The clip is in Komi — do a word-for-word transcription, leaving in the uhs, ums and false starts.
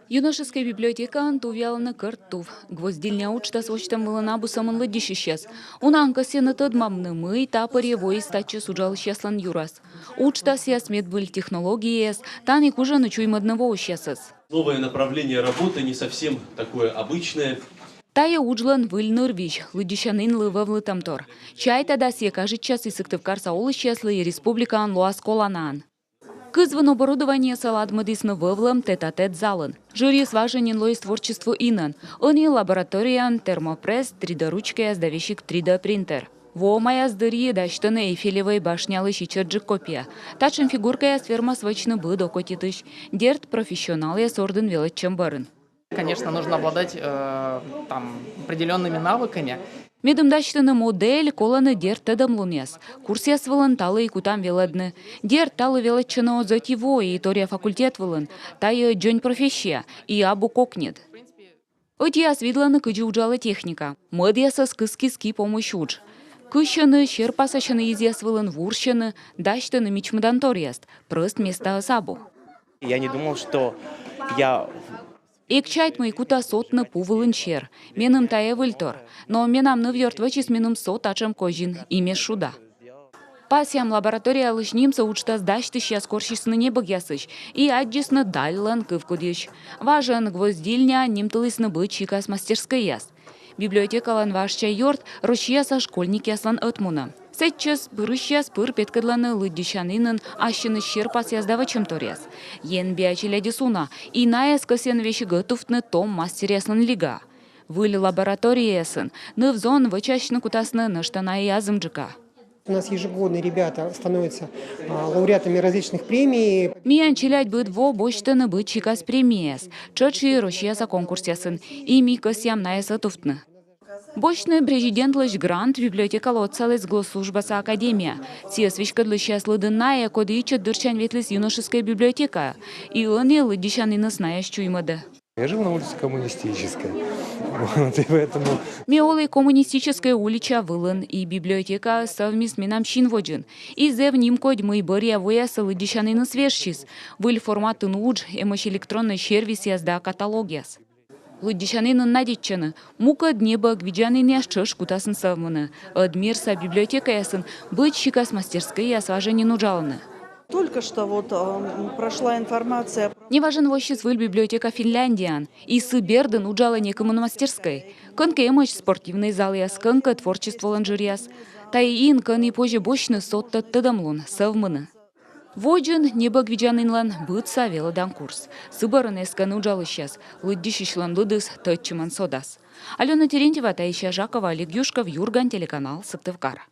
Юношескӧй библиотекаын тувъялӧны кӧрт тув. Гвоздильня уджтас восьтӧм вылын абу сӧмын лыддьысьысьяс. Унаӧн кӧсйӧны тӧдмавны, мый та пӧрйӧ воис татчӧс уджалысьяслӧн юрас. Уджтасъяс, медвыль технологияяс тані кужӧны чуймӧдны воысьясӧс. Новое направление работы, не совсем такое обычное. Тайӧ уджлӧн выль нырвизь, лыддьысянінлы вӧвлытӧмтор. Чайта да, сійӧ кажитчас и сыктывкарса олысьяслы, и республикаын лоас коланаӧн. Кызвын оборудованиесӧ ладмӧдісны вӧвлӧм тет-а-тет залын. Жырйыс важӧн нин лоис творчество инӧн. Ӧні лабораторияын термопресс, три дэ ручкаяс да весиг три дэ принтер. Воӧмаяс дырйи дасьтӧны Эйфелевӧй башнялысь ичӧтджык копия. Татшӧм фигуркаяс вермас вӧчны быд окотитысь. Дерт, профессионалъяс ордын велӧдчӧм бӧрын. Конечно, нужно обладать э, там, определенными навыками. Медым дасьтыны модель, колӧны, дерт, тӧдӧмлунъяс. Курсъяс вылын талы и кутам велӧдны. Дерт, талы велӧдчӧны оз ӧти во и торъя факультет вылын. Тайӧ дзонь профессия, и абу кокньыд. Ӧтияс видлӧны, кыдзи уджалӧ техника. Мӧдъясӧс кыскис ки помысь удж. Кысьӧны, серпасасьӧны изъяс вылын, вурсьӧны, дасьтӧны мичмӧданторъяс. Прӧст местаыс абу. Я не думал, что я Эг чайт, мый кута сотны пу вылын сер. Меным тайӧ выльтор. Но менам нывъёрт вӧчис меным со татшӧм козин, и ме шуда. Пасъям, лабораториялысь нимсӧ уджтас дасьтысьяс корсисны небӧгъясысь и аддзисны Дальлӧн кывкудйысь. Важӧн Гвоздильня нимтылісны быд сикас мастерскӧйяс. Библиотекалӧн важся ёрт — Россияса школьникъяслӧн ӧтмунӧм. Сэтчӧс пырысьяс пыр петкӧдлӧны лыддьысянінын ассьыныс серпасъяс да вӧчӧмторъяс. Енбиа челядьыс уна, и найӧс кӧсйӧны весиг ӧтувтны том мастеръяслӧн лигаӧ. Выль лабораторияясын ныв-зон вӧчасьны кутасны нӧшта на и азымджыка. У нас ежегодно ребята становятся а, лауреатами различных премий. Миян челядь быд во босьтӧны быд сикас премияяс, тшӧтш и Россияса конкурсъясын, и ми кӧсъям найӧс ӧтувтны. Босьтны президентлысь грант библиотекалы отсаліс госслужбаса академия. Сійӧс веськӧдлысьяс лыдын найӧ, коді ичӧт дырсянь ветліс юношескӧй библиотекаӧ, и ӧні лыддьысяніныс найӧс чуймӧдӧ. Я жил на улице Коммунистической. Вот, и поэтому Ме олі Коммунистическӧй улича вылын, и библиотекаыс сӧвмис менам син водзын. И зэв нимкодь, мый бӧръя воясӧ лыддьысяніныс вежсис. Выль форматын удж, эмӧсь электроннӧй сервисъяс да каталогъяс. Лыддьысянінын надейтчӧны, мукӧд небӧг видзанінъяс тшӧтш кутасны сӧвмыны. Ӧд мирса библиотекаясын быд сикас мастерскӧйяс важӧн нин уджалӧны. Только что вот э, прошла информация. Неважӧн воссис выль библиотека Финляндияын. И сы бердын уджалӧ некымын мастерскӧй. Кӧнкӧ эмӧсь спортивнӧй залъяс, кӧнкӧ творчестволӧн жыръяс. Тайӧ ин, кӧні позьӧ босьтны содтӧд тӧдӧмлун, сӧвмыны. Водзын небӧг видзанінлӧн быдса велӧдан курс. Сы бӧрын эскӧны уджалысьяс. Лыддьысьысьлӧн лыдыс тӧдчымӧн содас. Алёна Терентьева, Таисия Жакова, Олег Юшков, «Юрган» телеканал, Сыктывкар.